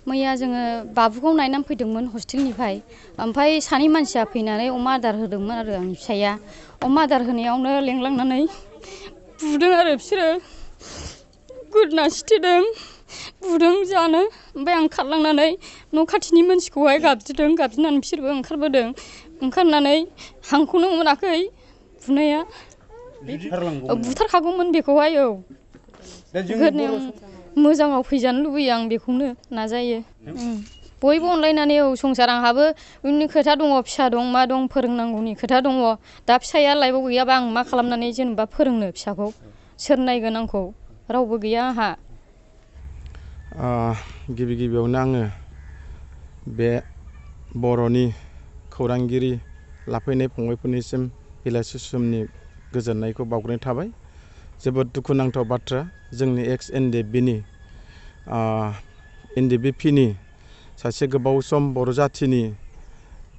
मैया जोङो बाबुखौ नायनानै फैदोंमोन हस्टेलनिफ्राय ओमफ्राय सानै मानसिया फैनानै अमा आदार होदोंमोन आरो आंनि फिसाया अमा आदार होनायावनो लेंलांनानै बुदों आरो बिसोरो गोदना सिथेदों बुदों जानो ओमफ्राय आं खारलांनानै न' खाथिनि मानसिखौहाय गाबज्रिदों गाबज्रिनानै बिसोरबो ओंखारबोदों ओंखारनानै हांखौनो मोनाखै बुनाया बुथारखागौमोन बेखौहाय मोजाङाव फैजानो लुबैयो आं बेखौनो नाजायो बयबो अनलायनानै संसार आंहाबो उननि खोथा दङ फिसा दं मा दं फोरोंनांगौनि खोथा दङ दा फिसाया लाइफआव गैयाबा आं मा खालामनानै जेनेबा फोरोंनो फिसाखौ सोर नायगोन आंखौ रावबो गैया आंहा गिबि गिबियावनो आङो बे बर'नि खौरांगिरि लाफैनाय फंबायफोरनिसिम बेलासि समनि गोजोननायखौ बावग्रोनाय थाबाय जोबोद दुखुनांथाव बाथ्रा जोंनि एक्स एनडिपिनि सासे गोबाव सम बर' जाथिनि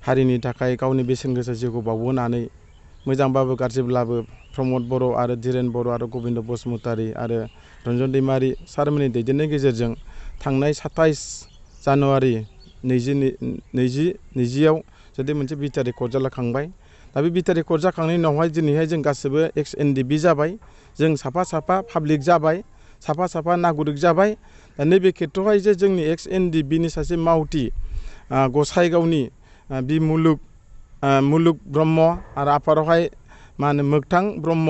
हारिनि थाखाय गावनि बेसेन गोसा जिउखौ बावबोनानै मोजांबाबो गाज्रिब्लाबो प्रमद बर' आरो धीरेन बर' आरो गबिन्द बसुमतारी आरो रन्जन दैमारि सारमोननि दैदेननायनि गेजेरजों थांनाय 27 जानुवारि 2020आव जुदि मोनसे बिटिआर रेकर्ड जालाखांबाय दा बे बिटिआर रेकर्ड जाखांनायनि उनावहाय दिनैहाय जों गासिबो एक्स एनडिपि जाबाय जों साफा साफा पाब्लिक जाबाय साफा साफा नागरिक जाबाय दा नैबे खेत्रआवहाय जे जोंनि एक्स एनडिपिनि सासे मावथि गसाइगावनि बिमुलुग ब्रह्म आरो आफादावहाय मा होनो मोगथां ब्रह्म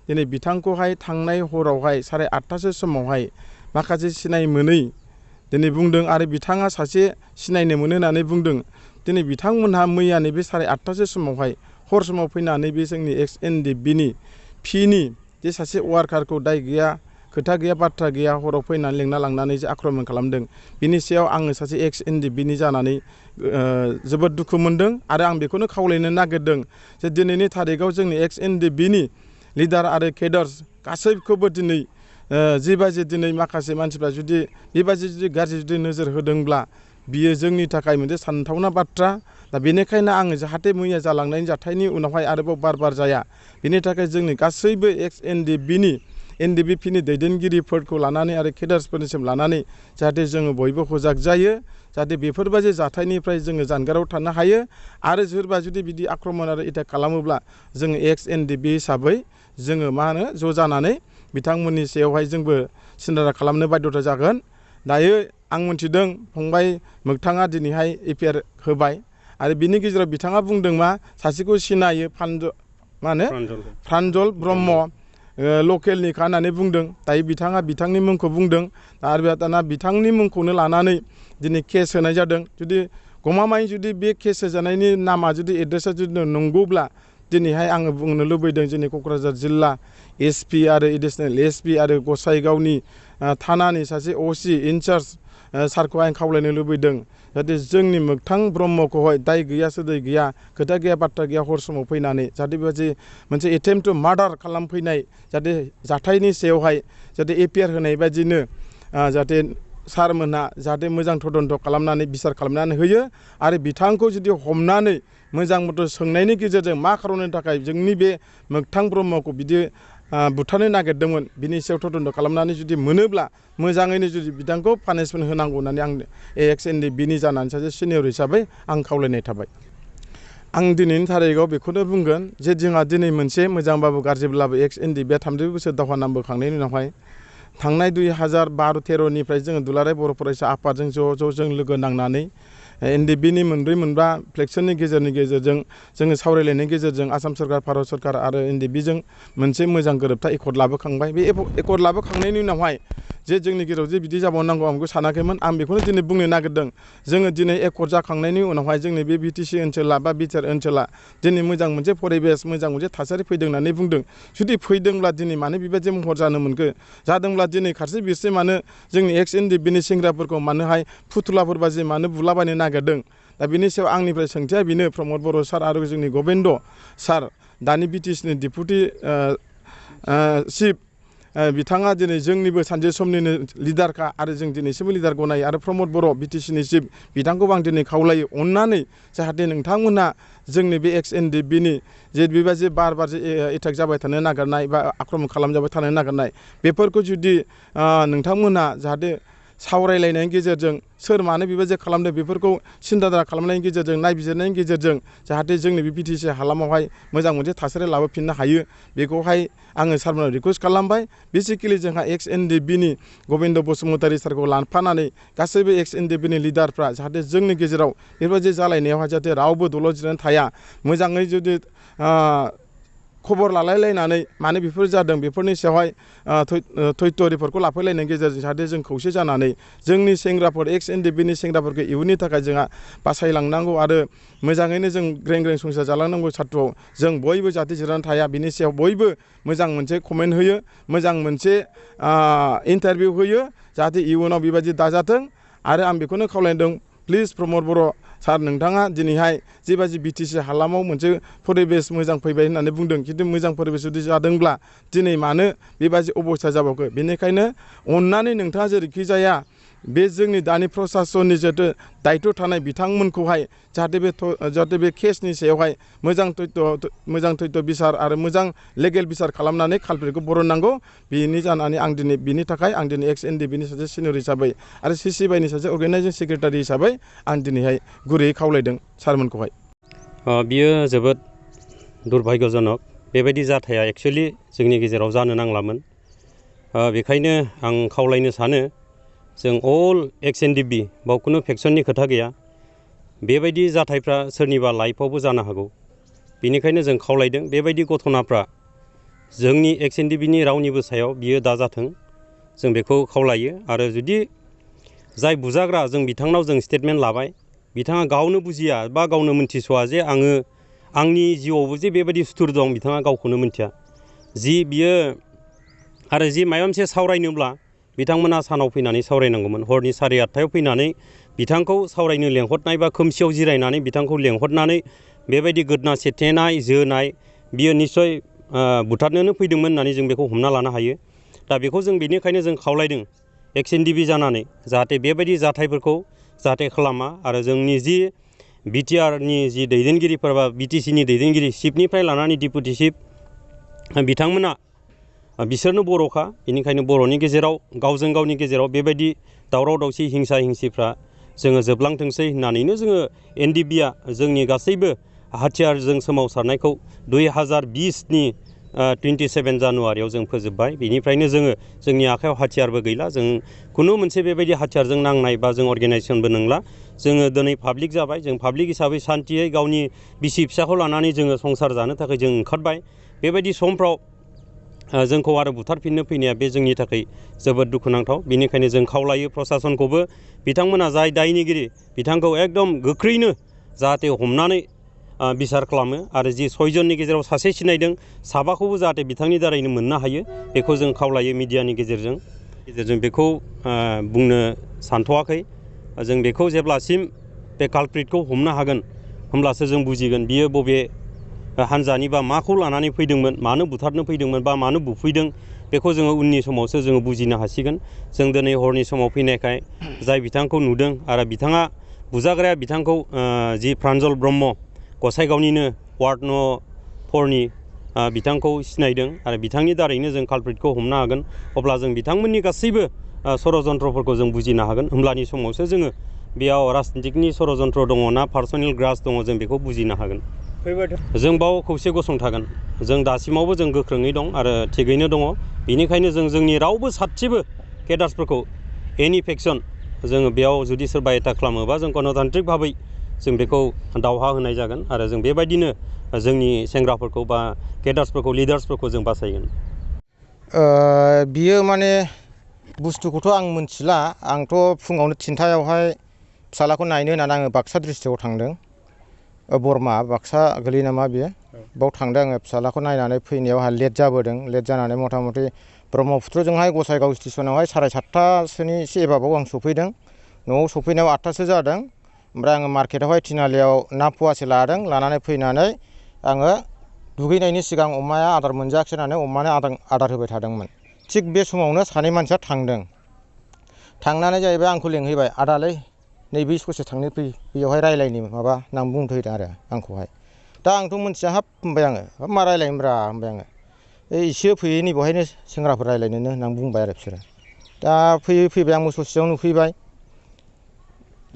दिनै बिथांखौहाय थांनाय हरावहाय 8:30 समावहाय माखासे सिनाय मोनै दिनै बुंदों आरो बिथाङा सासे सिनायनो मोनो होननानै बुंदों दिनै बिथांमोनहा मैया नैबे 8:30 समावहाय हर समाव फैनानै बे जोंनि एक्स एनडिपिनि पिनि जे सासे वार्कारखौ दाय गैया खोथा गैया बाथ्रा गैया हराव फैनानै लेंना लांनानै जे आक्रमन खालामदों बिनि सायाव आङो सासे एक्स एनडिपिनि जानानै जोबोद दुखु मोनदों आरो आं बेखौनो खावलायनो नागिरदों जे दिनैनि थारिखआव जोंनि एक्स एनडिपिनि लिडार आरो केडार्स गासैखौबो दिनै जिबायदि दिनै माखासे मानसिफ्रा जुदि बेबायदि जुदि गाज्रि जुदि नोजोर होदोंब्ला बियो जोंनि थाखाय मोनसे सानथावना बाथ्रा दा बेनिखायनो आङो जाहाथे मैया जालांनायनि जाथायनि उनावहाय आरोबाव बार जाया बेनि थाखाय जोंनि गासैबो एक्स एनडिपिनि दैदेनगिरिफोरखौ लानानै आरो केडार्सफोरनिसिम लानानै जाहाथे जोङो बयबो सजाग जायो जाहाथे बेफोरबायदि जाथायनिफ्राय जोङो जानगाराव थानो हायो आरो सोरबा जुदि बिदि आक्रमण आरो एटाक खालामोब्ला जोङो एक्स एनडिपि हिसाबै जोङो मा होनो ज' जानानै बिथांमोननि सायावहाय जोंबो सिन्दारा खालामनो बाध्यता जागोन दायो आं मिथिदों फंबाय मोगथाङा दिनैहाय एपिआर होबाय आरो बिनि गेजेराव बिथाङा बुंदों मा सासेखौ सिनायो प्रान्जल ब्रह्म लकेलनिखा होननानै बुंदों दायो बिथाङा बिथांनि मुंखौ बुंदों आरो दाना बिथांनि मुंखौनो लानानै दिनै केस होनाय जादों जुदि गमामायै जुदि बे केस होजानायनि नामा जुदि एड्रेसा जुदि नंगौब्ला दिनैहाय आङो बुंनो लुबैदों जोंनि क'क्राझार जिल्ला एसपि आरो एडिसनेल एसपि आरो गसाइगावनि थानानि सासे असि इनचार्ज सारखौ आं खावलायनो लुबैदों जाहाथे जोंनि मोगथां ब्रह्मखौहाय दाय गैया सोदै गैया खोथा गैया बाथ्रा गैया हर समाव फैनानै जाहाथे बेबायदि मोनसे एटेम्प टु मार्डार खालामफैनाय जाहाथे जाथायनि सायावहाय जाहाथे एपिआर होनाय बायदिनो जाहाथे सारमोनहा जाहाथे मोजां तदन्त खालामनानै बिसार खालामनानै होयो आरो बिथांखौ जुदि हमनानै मोजां मथे सोंनायनि गेजेरजों मा खारननि थाखाय जोंनि बे मोगथां ब्रह्मखौ बिदि बुथारनो नागिरदोंमोन बिनि सायाव तदन्त खालामनानै जुदि मोनोब्ला मोजाङैनो जुदि बिथांखौ पानिशमेन्ट होनांगौ होननानै आं एक्स एनडिपिनि जानानै सासे सिनियर हिसाबै आं खावलायनाय थाबाय आं दिनैनि थारिखआव बेखौनो बुंगोन जे जोंहा दिनै मोनसे मोजांबाबो गाज्रिब्लाबो एक्स एनडिपिआ 30 बोसोर दावहा नांबोखांनायनि उनावहाय थांनाय 2012-13निफ्राय जोङो दुलाराय बर' फरायसा आफादजों ज' जों लोगो नांनानै एनडिपिनि मोनब्रै फ्लेक्सननि गेजेरजों जोङो सावरायलायनायनि गेजेरजों आसाम सरकार भारत सरकार आरो एनडिपिजों मोनसे मोजां गोरोबथा एकर्ड लाबोखांबाय बे एकर्ड लाबोखांनायनि उनावहाय जे जोंनि गेजेराव जे बिदि जाबावनांगौ आं बेखौ सानाखैमोन आं बेखौनो दिनै बुंनो नागिरदों जोङो दिनै एकर्ड जाखांनायनि उनावहाय जोंनि बे बिटिसि ओनसोला बा बिटिआर ओनसोला दिनै मोजां मोनसे परिबेस मोजां मोनसे थासारि फैदों होननानै बुंदों जुदि फैदोंब्ला दिनै मानो बेबायदि महर जानो मोनखो जादोंब्ला दिनै खारसे बिरसे मानो जोंनि एक्स एनडिपिनि सेंग्राफोरखौ मानोहाय फुथुलाफोर बाजि मानो बुलाबायनो नागिरदों दा बिनि सायाव आंनिफ्राय सोंथिया बेनो प्रमद बर' सार आरो जोंनि गबिन्द सार दानि बिटिसिनि डिपुटि चिफ बिथाङा दिनै जोंनिबो सानसे समनिनो लिडारखा आरो जों दिनैसिमबो लिडार गनायो आरो प्रमद बर' बिटिसिनि चिफ बिथांखौबो आं दिनै खावलायो अननानै जाहाथे नोंथांमोनहा जोंनि बे एक्स एनडिपिनि जे बेबायदि बार एटाक जाबाय थानो नागिरनाय बा आक्रमण खालामजाबाय थानो नागिरनाय बेफोरखौ जुदि नोंथांमोनहा जाहाथे सावरायलायनायनि गेजेरजों सोर मानो बेबायदि खालामदों बेफोरखौ सिन्था खालामनायनि गेजेरजों नायबिजिरनायनि गेजेरजों जाहाथे जोंनि बे बिटिसि हालामावहाय मोजां मोनसे थासारि लाबोफिननो हायो बेखौहाय आङो सारमोनाव रिकुवेस्ट खालामबाय। बेसिकेलि जोंहा एक्स एनडिपिनि गबिन्द बसुमतारी सारखौ लाफानानै गासैबो एक्स एनडिपिनि लिडारफ्रा जाहाथे जोंनि गेजेराव बेबायदि जालायनायावहाय जाहाथे रावबो दलर जिरायनानै थाया, मोजाङै जुदि खबर लालायलायनानै मानो बेफोर जादों बेफोरनि सायावहाय तथ्य रिपर्टखौ लाफैलायनायनि गेजेरजों जाहाथे जों खौसे जानानै जोंनि सेंग्राफोर एक्स एनडिपिनि सेंग्राफोरखौ इयुननि थाखाय जोंहा बासायलांनांगौ आरो मोजाङैनो जों ग्रें ग्रें संसार जालांनांगौ साथ्र'आव जों बयबो जाहाथे जिरायनानै थाया बिनि सायाव बयबो मोजां मोनसे कमेन्ट होयो, मोजां मोनसे इन्टारभिउ होयो जाहाथे इयुनाव बेबायदि दाजाथों। आरो आं बेखौनो खावलायदों प्लिज प्रमद बर' सार नोंथाङा दिनैहाय जेबायदि बिटिसि हालामाव मोनसे परिबेस मोजां फैबाय होननानै बुंदों, खिन्थु मोजां परिबेस जुदि जादोंब्ला दिनै मानो बेबायदि अबस्था जाबावखो? बेनिखायनो अननानै नोंथाङा जेरैखि जाया बे जोंनि दानि प्रसासननि जिहेथु दायथ' थानाय बिथांमोनखौहाय जाहाथे बे केसनि सायावहाय मोजां तथ्य बिसार आरो मोजां लेगेल बिसार खालामनानै कालप्रिटखौ बरननांगौ। बेनि जानानै आं दिनै बिनि थाखाय आं दिनै एक्स एनडिपिनि सासे सिनियर हिसाबै आरो CCBIनि सासे अर्गेनाइजिं सेक्रेटारि हिसाबै आं दिनैहाय गुरैयै खावलायदों सारमोनखौहाय। बियो जोबोद दुर्भाग्यजनक। बेबायदि जाथाया एक्सुवेलि जोंनि गेजेराव जानो नांलामोन। बेखायनो आं खावलायनो सानो जों अल एक्स एनडिपि बाव खुनु फेक्सननि खोथा गैया। बेबायदि जाथायफ्रा सोरनिबा लाइफआवबो जानो हागौ। बेनिखायनो जों खावलायदों बेबायदि घटनाफ्रा जोंनि एक्स एनडिपिनि रावनिबो सायाव बियो दाजाथों, जों बेखौ खावलायो। आरो जुदि जाय बुजाग्रा जों बिथांनाव जों स्टेटमेन्ट लाबाय, बिथाङा गावनो बुजिया बा गावनो मोनथिस'आ जे आंनि जिउआवबो जे बेबायदि सुथुर दं, बिथाङा गावखौनो मिथिया। बियो आरो माबा मोनसे सावरायनोब्ला बिथांमोना सानाव फैनानै सावरायनांगौमोन। हरनि 8:30 फैनानै बिथांखौ सावरायनो लेंहरनाय बा खोमसियाव जिरायनानै बिथांखौ लेंहरनानै बेबायदि गोदना सेथेनाय जोनाय बियो निस्सय बुथारनोनो फैदोंमोन होननानै जों बेखौ हमना लानो हायो। दा बेखौ जों बेनिखायनो जों खावलायदों एक्स एनडिपि जानानै जाहाथे बेबायदि जाथायफोरखौ जाहाथे खालामा। आरो जोंनि बिटिआरनि दैदेनगिरिफोर बा बिटिसिनि दैदेनगिरि चिफनिफ्राय लानानै डिपुटि चिफ बिथांमोना बिसोरनो बर'खा। बेनिखायनो बर'नि गेजेराव गावजों गावनि गेजेराव बेबायदि दावराव दावसि हिंसा हिंसिफ्रा जोङो जोबलांथोंसै होननानैनो जोङो एनडिपिआ जोंनि गासैबो हाथियारजों सोमावसारनायखौ 2020नि 27 जानुवारियाव जों फोजोबबाय। बेनिफ्रायनो जोंनि आखायाव हाथियारबो गैला। जों खुनु मोनसे बेबायदि हाथियारजों नांनाय बा जों अर्गेनाइजेसनबो नंला। जोङो दिनै पाब्लिक जाबाय। जों पाब्लिक हिसाबै सान्थियै गावनि बिसि फिसाखौ लानानै जोङो संसार जानो थाखाय जों ओंखारबाय। बेबायदि समफ्राव जोंखौ आरो बुथारफिननो फैनाया बे जोंनि थाखाय जोबोद दुखुनांथाव। बेनिखायनो जों खावलायो प्रसासनखौबो बिथांमोना जाय दायनिगिरि बिथांखौ एकदम गोख्रैनो जाहाथे हमनानै बिसार खालामो। आरो 6 जननि गेजेराव सासे सिनायदों, साबाखौबो जाहाथे बिथांनि दारैनो मोननो हायो, बेखौ जों खावलायो मिडियानि गेजेरजों बेखौ बुंनो सानथ'वाखै। जों बेखौ जेब्लासिम बे कालप्रिटखौ हमनो हागोन होमब्लासो जों बुजिगोन बियो बबे हान्जानि बा माखौ लानानै फैदोंमोन, मानो बुथारनो फैदोंमोन बा मानो बुफैदों, बेखौ जोङो उननि समावसो जोङो बुजिनो हासिगोन। जों दिनै हरनि समाव फैनायखाय जाय बिथांखौ नुदों आरो बिथाङा बुजाग्राया बिथांखौ प्रान्जल ब्रह्म गसाइगावनिनो वार्ड नं 4नि बिथांखौ सिनायदों आरो बिथांनि दारैनो जों कालप्रिटखौ हमनो हागोन। अब्ला जों बिथांमोननि गासैबो षड़जन्त्रफोरखौ जों बुजिनो हागोन। होमब्लानि समावसो जोङो बेयाव राजनितिकनि षड़जन्त्र दङ ना पार्सनेल ग्रास दङ, जों बेखौ बुजिनो हागोन। जों बाव खौसे गसंथागोन। जों दासिमावबो जों गोख्रोङै दं आरो थिगैनो दङ। बेनिखायनो जोंनि रावबो साथसेबो केडार्सफोरखौ एनि फेक्सन जोङो बेयाव जुदि सोरबा एटाक खालामोबा जों गणतान्त्रिक भाबै जों बेखौ दावहा होनाय जागोन। आरो जों बेबायदिनो जोंनि सेंग्राफोरखौ बा केडार्सफोरखौ लिडार्सफोरखौ जों बासायगोन। बियो माने बुस्थुखौथ' आं मिथिला। आंथ' फुङावनो 3थायावहाय फिसालाखौ नायनो होननानै आङो बाक्सा डिस्ट्रिक्टआव थांदों। बरमा बाक्सा गोलैयो नामा बियो, बाव थांदों आङो। फिसालाखौ नायनानै फैनायाव आंहा लेट जाबोदों। लेट जानानै मथा मथि ब्रह्मपुत्रजोंहाय गसाइगाव स्टेसनावहाय 7:30सोनि एसे एबाबाव आं सफैदों। न'आव सफैनायाव 8थासो जादों। ओमफ्राय आङो मार्केटावहाय तिनालियाव ना फवासे लादों। लानानै फैनानै आङो दुगैनायनि सिगां अमाया आदार मोनजायाखिसै होननानै अमानो आदार होबाय थादोंमोन। थिग बे समावनो सानै मानसिया थांदों। थांनानै जाहैबाय आंखौ लेंहैबाय, आदालै नैबे ससे थांनो फै, बेयावहाय रायलायनि माबा होननानै बुंफैदों आरो आंखौहाय। दा आंथ' मिथिया, हाब होनबाय आङो, हाब मा रायलायनोब्रा होनबाय आङो। एसे फैयै नै बेवहायनो सेंग्राफोर रायलायनोनो होननानै बुंबाय आरो बिसोरो। दा फैबाय आंबो ससेयाव नुफैबाय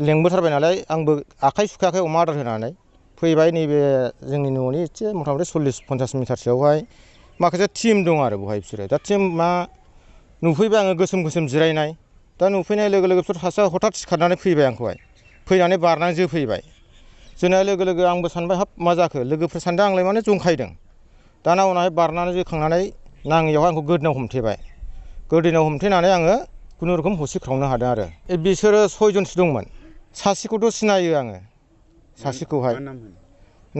लेंबोथारबाय नालाय आंबो आखाइ सुखायाखै अमा आदार होनानै फैबाय नैबे जोंनि न'नि एसे मथा मथि 40-50 मिटारसोआवहाय माखासे टिम दं आरो बेवहाय बिसोरो दा टिम मा नुफैबाय आङो गोसोम गोसोम जिरायनाय दा नुफैनाय लोगो लोगो बिसोर सासेया हथात सिखारनानै फैबाय आंखौहाय फैनानै बारनानै जोफैबाय जोनाय लोगो लोगो आंबो सानबाय हाब मा जाखो लोगोफोर सानदों आंलाय माने जंखायदों दाना उनावहाय बारनानै जोखांनानै नाङैयावहाय आंखौ गोदोनायाव हमथेबाय गोदोनायाव हमथेनानै आङो खुनुरुखुम हसिख्रावनो हादों आरो बिसोरो 6 जनसो दंमोन सासेखौथ' सिनायो आङो सासेखौहाय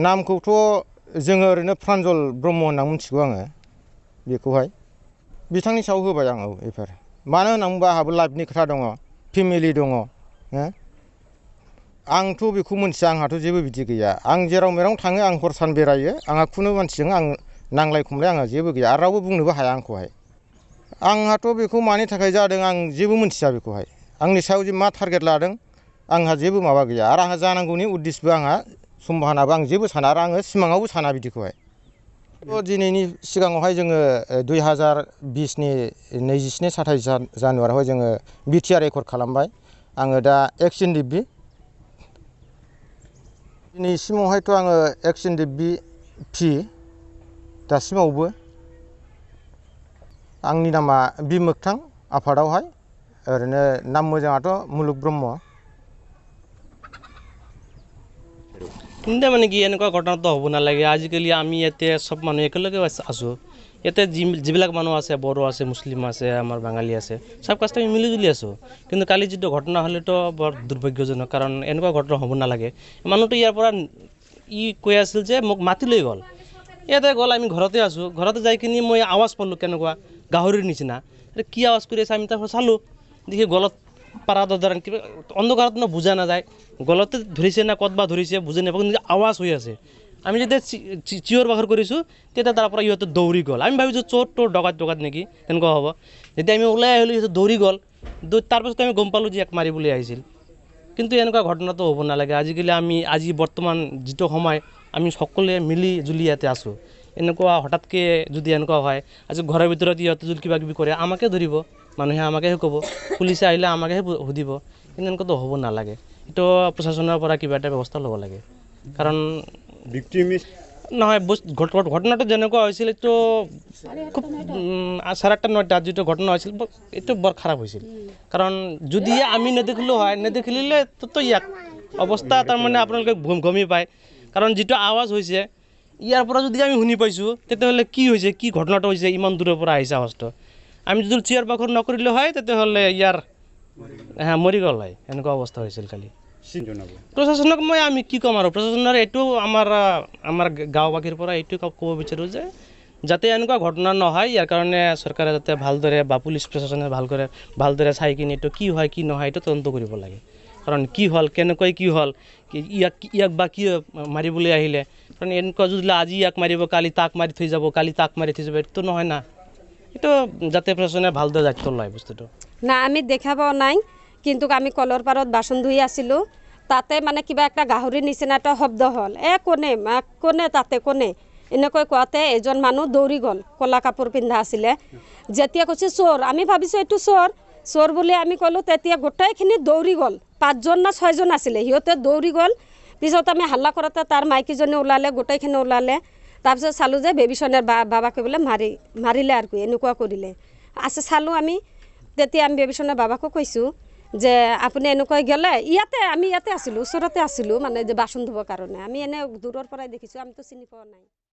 नामखौथ' जोङो ओरैनो प्रान्जल ब्रह्म होनना मिथिगौ आङो बेखौहाय बिथांनि सायाव होबाय आङो बेफोर मानो होनना बुंबा आंहाबो लाइफनि खोथा दङ फेमिलि दङ आंथ' बेखौ मोनथिया आंहाथ' जेबो बिदि गैया आं जेराव मेराव थाङो आं हर सान बेरायो आंहा खुनु मानसिजों आं नांलाय खमलाय आंहा जेबो गैया आरो रावबो बुंनोबो हाया आंखौहाय आंहाथ' बेखौ मानि थाखाय जादों आं जेबो मोनथिया बेखौहाय आंनि सायाव जे मा टारगेट लादों आंहा जेबो माबा गैया आरो आंहा जानांगौनि उद्देश्यबो आंहा सम्भाबनाबो आं जेबो साना आरो आङो सिमाङावबो साना बिदिखौहाय दिनैनि सिगाङावहाय जोङो 2020नि 27-28 जानुवारियावहाय जोङो बिटिआर रेकर्ड खालामबाय आङो दा एक्स एनडिएफबि दिनैसिमावहायथ' आङो एक्स एनडिएफबि पि दासिमावबो आंनि नामा बिमोगथां आफादावहाय ओरैनो नाम मोजाङाथ' मुलुग ब्रह्म কিন্তু মানে কি এনেকুৱা ঘটনাটো হ'ব নালাগে আজিকালি আমি ইয়াতে সব মানুহ একেলগে আছোঁ ইয়াতে যিবিলাক মানুহ আছে বড়ো আছে মুছলিম আছে আমাৰ বাঙালী আছে সব কাষ্ট আমি মিলিজুলি আছোঁ কিন্তু কালি যিটো ঘটনা হ'লেতো বৰ দুৰ্ভাগ্যজনক কাৰণ এনেকুৱা ঘটনা হ'ব নালাগে মানুহটো ইয়াৰ পৰা কৈ আছিল যে মোক মাতি লৈ গ'ল ইয়াতে গ'ল আমি ঘৰতে আছোঁ ঘৰতে যাই কিনি মই আৱাজ পালোঁ কেনেকুৱা গাহৰিৰ নিচিনা কি আৱাজ কৰি আছে আমি তাৰ চালোঁ দেখি গলত পাৰা দৰ কিবা অন্ধকাৰত বুজা নাযায় গলতে ধৰিছে না ক'ত বা ধৰিছে বুজি নাপাওঁ কিন্তু আৱাজ হৈ আছে আমি যেতিয়া চিঞৰ বাখৰ কৰিছোঁ তেতিয়া তাৰ পৰা ইহঁতে দৌৰি গ'ল আমি ভাবিছোঁ চোৰ ডকাইত নেকি তেনেকুৱা হ'ব যেতিয়া আমি ওলাই আহিলোঁ ইহঁতে দৌৰি গ'ল তাৰপাছত আমি গম পালোঁ যে ইয়াক মাৰিবলৈ আহিছিল কিন্তু এনেকুৱা ঘটনাটো হ'ব নালাগে আজি বৰ্তমান যিটো সময় আমি সকলোৱে মিলি জুলি ইয়াতে আছোঁ এনেকুৱা হঠাৎকৈ যদি এনেকুৱা হয় আজি ঘৰৰ ভিতৰত ইহঁতে যদি কিবা কিবি কৰে আমাকে ধৰিব মানুহে আমাকেহে ক'ব পুলিচে আহিলে আমাকেহে সুধিব কিন্তু এনেকুৱাতো হ'ব নালাগে এইটো প্ৰশাসনৰ পৰা কিবা এটা ব্যৱস্থা ল'ব লাগে কাৰণ নহয় ঘটনাটো যেনেকুৱা হৈছিল এইটো খুব 8:30-9টাত যিটো ঘটনা হৈছিল এইটো বৰ খাৰাপ হৈছিল কাৰণ যদি আমি নেদেখিলে তো ইয়াক অৱস্থা তাৰমানে আপোনালোকে গমেই পায় কাৰণ যিটো আৱাজ হৈছে ইয়াৰ পৰা যদি আমি শুনি পাইছোঁ তেতিয়াহ'লে কি হৈছে কি ঘটনাটো হৈছে ইমান দূৰৰ পৰা আহিছে আৱাজটো আমি যদি চিঞৰ বাখৰ নকৰিলে হয় তেতিয়াহ'লে ইয়াৰ মৰি গ'ল হয় এনেকুৱা অৱস্থা হৈছিল কালি প্ৰশাসনক আমি কি ক'ম আৰু প্ৰশাসনৰ এইটো আমাৰ গাঁওবাসীৰ পৰা এইটো ক'ব বিচাৰোঁ যে যাতে এনেকুৱা ঘটনা নহয় ইয়াৰ কাৰণে চৰকাৰে যাতে ভালদৰে বা পুলিচ প্ৰশাসনে ভালদৰে চাই কিনি এইটো কি হয় কি নহয় এইটো তদন্ত কৰিব লাগে কাৰণ কি হ'ল কেনেকৈ কি হ'ল ইয়াক বা কি মাৰিবলৈ আহিলে কাৰণ এনেকুৱা যদি আজি ইয়াক মাৰিব কালি তাক মাৰি থৈ যাব এইটো নহয় না এইটো যাতে প্ৰশাসনে ভালদৰে দায়িত্ব লয় বস্তুটো না আমি দেখা পোৱা নাই কিন্তু আমি কলৰ পাৰত বাচন ধুই আছিলোঁ তাতে মানে কিবা একটা গাহৰিৰ নিচিনা এটা শব্দ হ'ল কোনে তাতে এনেকৈ কোৱাতে এজন মানুহ দৌৰি গ'ল ক'লা কাপোৰ পিন্ধা আছিলে যেতিয়া কৈছে চোৰ আমি ভাবিছোঁ এইটো চোৰ বুলি আমি ক'লোঁ তেতিয়া গোটেইখিনি দৌৰি গ'ল 5জন না 6জন আছিলে সিহঁতে দৌৰি গ'ল পিছত আমি হাল্লা কৰোঁতে তাৰ মাইকীজনী ওলালে গোটেইখিনি ওলালে তাৰপিছত চালোঁ যে বেবিচনৰ বাবাকে বোলে মাৰিলে আৰু এনেকুৱা কৰিলে চালোঁ আমি তেতিয়া আমি বেবিচনৰ বাবাকো কৈছোঁ যে আপুনি এনেকৈ গ'লে আমি ইয়াতে আছিলোঁ ওচৰতে আছিলোঁ মানে যে বাচন ধুবৰ কাৰণে আমি এনে দূৰৰ পৰাই দেখিছোঁ আমিতো চিনি পোৱা নাই